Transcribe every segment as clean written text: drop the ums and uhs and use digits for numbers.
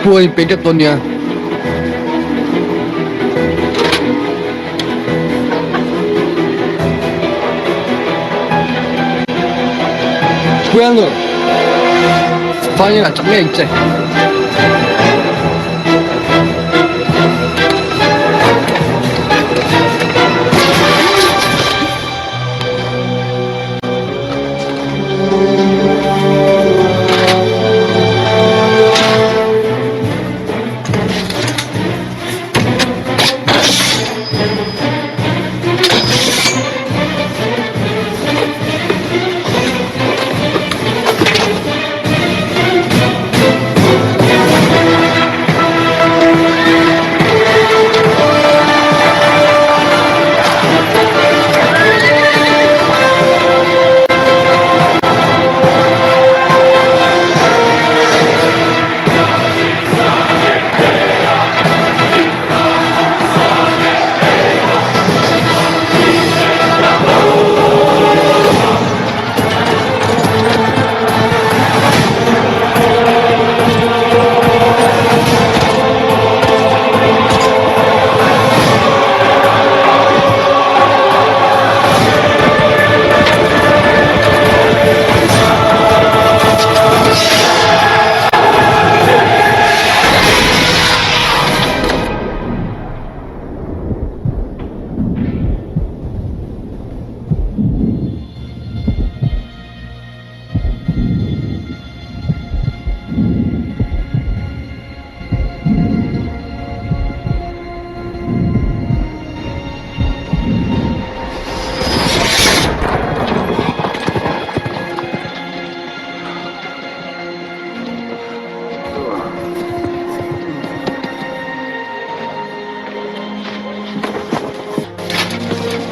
Pu a inpeih tep dawn nia. Puianur, Final ah chak ngei ang che.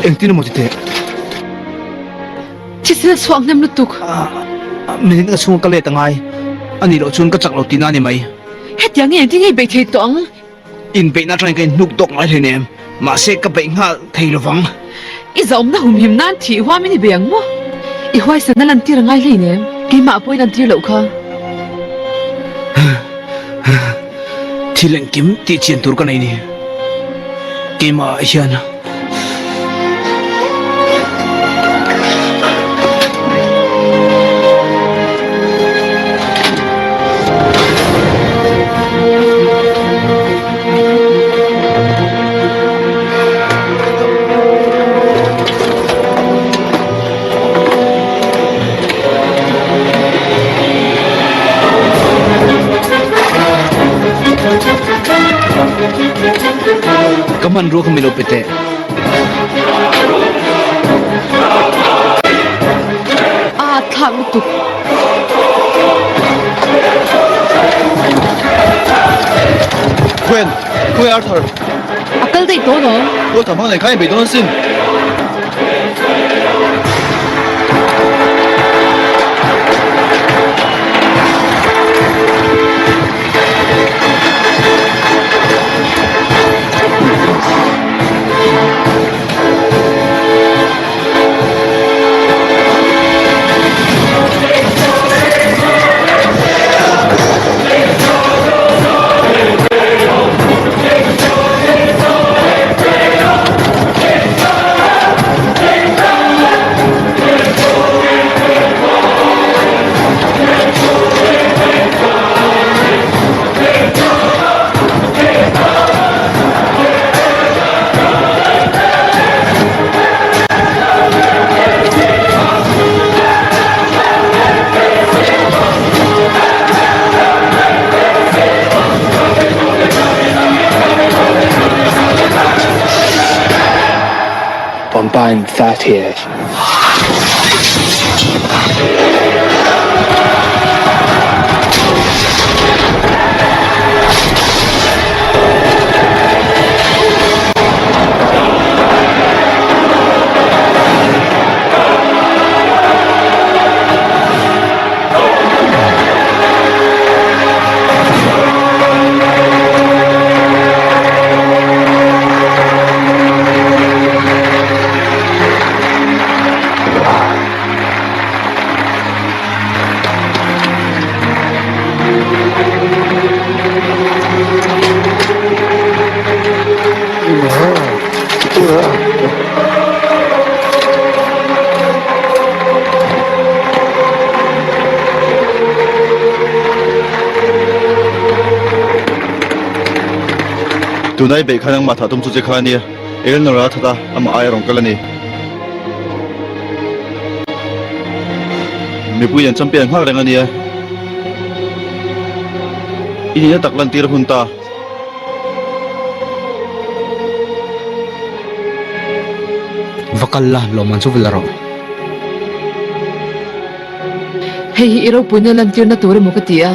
Engtin emaw ti teh? Thisen a chhuak hnem lutuk. Minute ka chhunga ka let angai. A nih loh chuan ka chak lo tihna a ni mai. Hetiang nge engtin nge i beih thei tawh ang? Inbeihna atangin ka inhnuk tawk ngai hleinem. Mahse ka beih nghal thei lovang. I zahawmna humhim nan thih huamin i bei ang maw? I huaisanna lantir a ngai hleinem. Keimah pawhin lantir loh kha. Thil engkim tih chian tur ka nei ni. Keimah ah hian. Ka hmanrua kha milo pe teh. A thlak lutuk. Gwen, khawi Arthur? A kal daih tawh lo. Ruat hmang leh kha i bei dawn asin. I'm buying that here. Tuna i beih kha nangmah thah tum chu che kha a nia. Eleanor a that a, amah aia rawn kal a ni. Mipui an champion nghal reng a nia. I nihna tak lantir a hun ta. Va kal la, lawmman chu va la rawh. Hei hi i ropuina lantirna tur emaw ka ti a.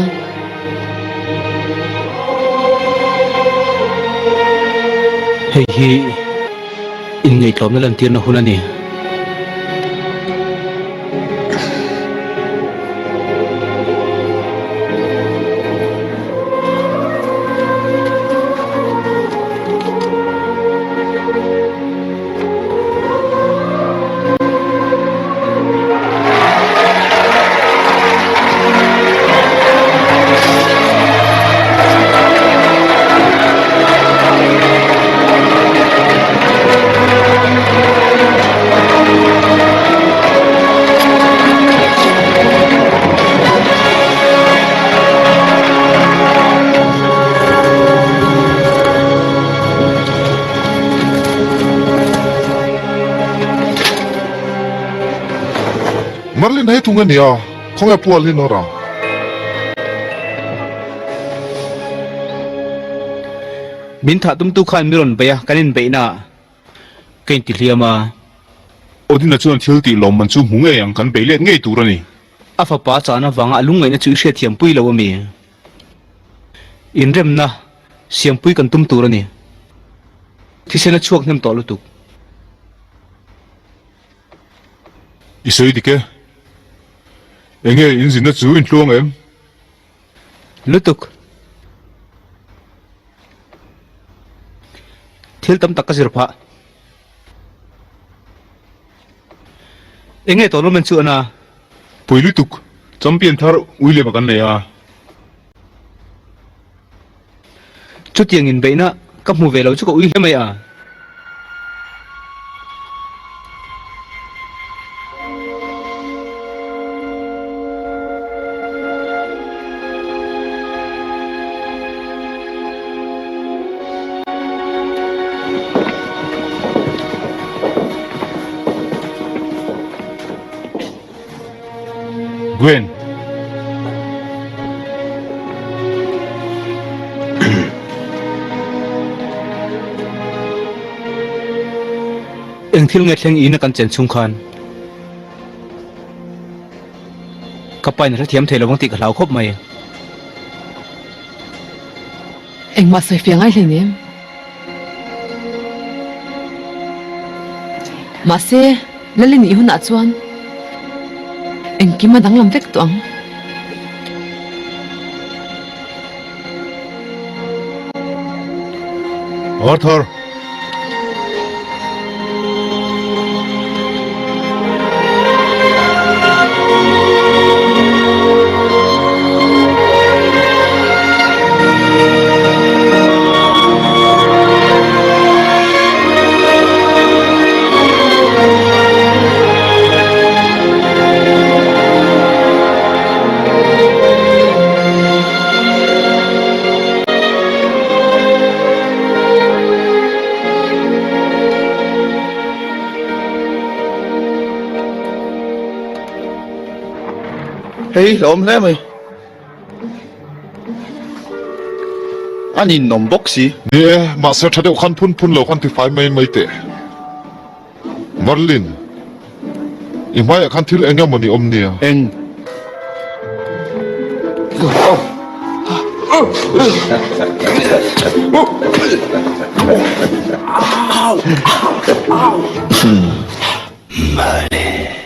Hei hi inngaihtlawmna lantirna hun a ni. Merlin hei thung a nia, khawnge pual hi nawr ang. Min thah tumtu khan mi rawn beih a, kan inbeihna ah ka intihliam a. Odin-a chuan thil tih lawmman chu hmu ngei ang, kan bei let ngei tur a ni. A fapa chan avanga a lungngaihna chu i hriatthiampui lo a mi? Inremna siampui kan tum tur a ni. Thisen a chhuak hnem tawh lutuk. I sawi dik e. Enge in zinna chu in tluang em? Lutuk. Thil tam tak ka zir phah. Enge tournament chu ana? Pui lutuk. Champion thar William a kan nei a. Chutiang inbeihna ka hmu ve lo chu ka ui hle mai a. Gwen. Eng thil nge thleng ina kan chen chhung khan ka pa in a hrethiam thei lovang tih ka hlau khawp mai. Engmah sawi fiah ngai hleinem. Mahse, Lali nih hunah chuan engkim a danglam vek tawh ang. Arthur! Hei hlawm hle mai. A ninawm bawk si. Ni e, mahse tha deuh khan phun phun lo khan tifai mai mai teh. Merlin, i hmaiah khan thil eng emaw ni awm nia? Eng? Merlin.